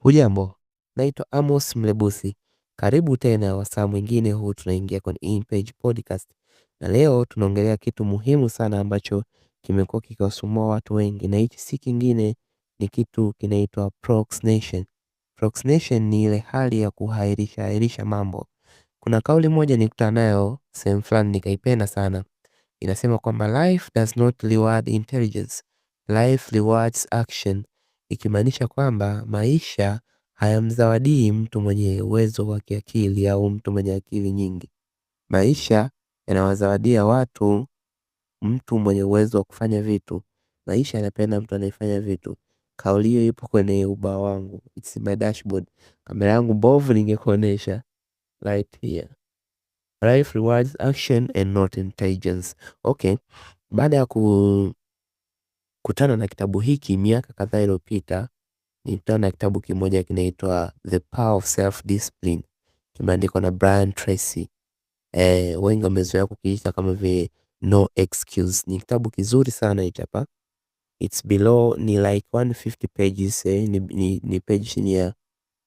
Hujambo, naitwa Amos Mlebusi. Karibu tena wasaa mwingine huu tunaingia kwenye InPage Podcast. Na leo tunaongelea kitu muhimu sana ambacho kimekuwa kikiwasumbua watu wengi, na hichi si kingine, ni kitu kinaitwa procrastination. Procrastination ni ile hali ya kuhairisha hairisha mambo. Kuna kauli moja nilikutana nayo sehemu fulani nikaipenda sana. Inasema kwamba life does not reward intelligence, life rewards action, ikimaanisha kwamba maisha hayamzawadii mtu mwenye uwezo wa kiakili au mtu mwenye akili nyingi. Maisha yanawazawadia watu mtu mwenye uwezo wa kufanya vitu. Maisha yanapenda mtu anayefanya vitu. Kauli hiyo ipo kwenye ubao wangu. It's in my dashboard. Kamera yangu mbovu ningekuonesha right here. Life rewards action and not intelligence. Okay. Baada ya kukutana na kitabu hiki miaka kadhaa iliyopita, nilikutana na kitabu kimoja kinaitwa The Power of Self Discipline, kimeandikwa na Brian Tracy. Wengi wamezoea kukiita kama vile No Excuse. Ni kitabu kizuri sana hichi hapa. It's below ni like 150 pages, ni page chini ya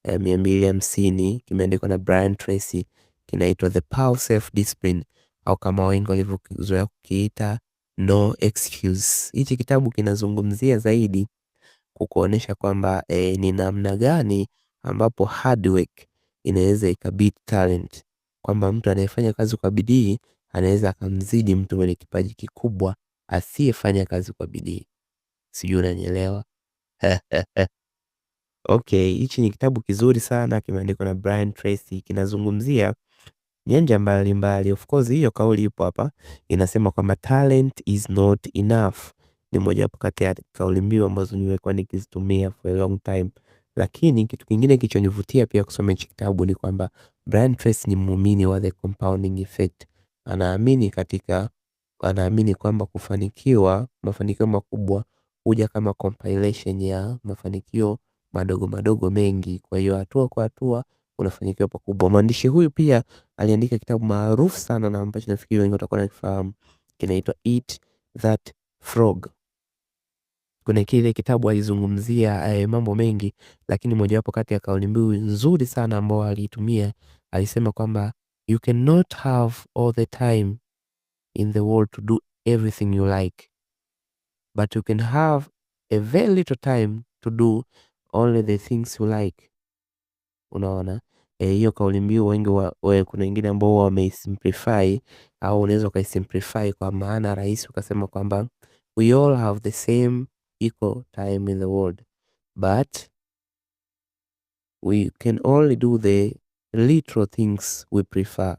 250. Kimeandikwa na Brian Tracy, kinaitwa The Power of Self Discipline au kama wengi walivyozoea kukiita No Excuse. Hichi kitabu kinazungumzia zaidi kukuonesha kwamba ni namna gani ambapo hard work inaweza ikabeat talent, kwamba mtu anayefanya kazi kwa bidii anaweza akamzidi mtu mwenye kipaji kikubwa asiyefanya kazi kwa bidii. Sijui unanielewa? Okay, hichi ni kitabu kizuri sana kimeandikwa na Brian Tracy, kinazungumzia nyanja mbalimbali. Of course hiyo kauli ipo hapa, inasema kwamba talent is not enough. Ni mojawapo kati ya kauli mbiu ambazo nimekuwa nikizitumia for a long time. Lakini kitu kingine kilichonivutia pia kusoma hichi kitabu ni kwamba Brian Tracy ni muumini wa the compounding effect. Anaamini kwamba kufanikiwa, mafanikio makubwa huja kama compilation ya mafanikio madogo madogo mengi. Kwa hiyo hatua kwa hatua unafanikiwa pakubwa. Mwandishi huyu pia aliandika kitabu maarufu sana na ambacho nafikiri wengi watakuwa wanakifahamu, kinaitwa Eat That Frog. Kuna kile kitabu alizungumzia mambo mengi, lakini mojawapo kati ya kauli mbiu nzuri sana ambao aliitumia alisema kwamba you cannot have all the time in the world to do everything you like, but you can have a very little time to do only the things you like. Unaona hiyo kauli mbiu wengi kuna wengine ambao wameisimplify au unaweza ukaisimplify kwa maana rahisi ukasema kwamba we all have the same equal time in the world, but we can only do the little things we prefer.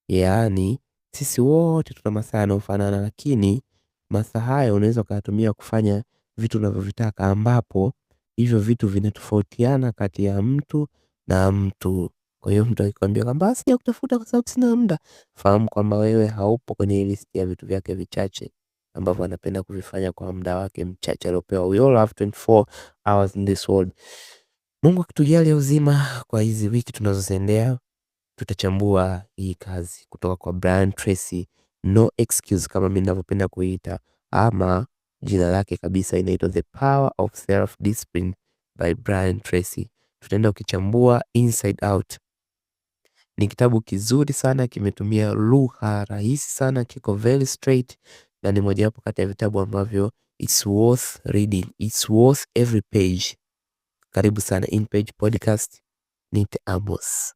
Yaani sisi wote tuna masaa yanayofanana, lakini masaa hayo unaweza ukayatumia kufanya vitu unavyovitaka, ambapo hivyo vitu vinatofautiana kati ya mtu na mtu. Kwa hiyo mtu akikwambia kwamba sijakutafuta kwa sababu sina muda, fahamu kwamba wewe haupo kwenye list ya vitu vyake vichache ambavyo anapenda kuvifanya kwa muda wake mchache aliopewa. We all have 24 hours in this world. Mungu akitujalia uzima kwa hizi wiki tunazoziendea, tutachambua hii kazi kutoka kwa Brian Tracy, No Excuse kama mimi ninavyopenda kuiita, ama jina lake kabisa inaitwa The Power of Self Discipline by Brian Tracy. Tutaenda kukichambua inside out. Ni kitabu kizuri sana, kimetumia lugha rahisi sana, kiko very straight na ni mojawapo kati ya vitabu ambavyo it's worth reading, it's worth every page. Karibu sana InPage Podcast, niite Amos.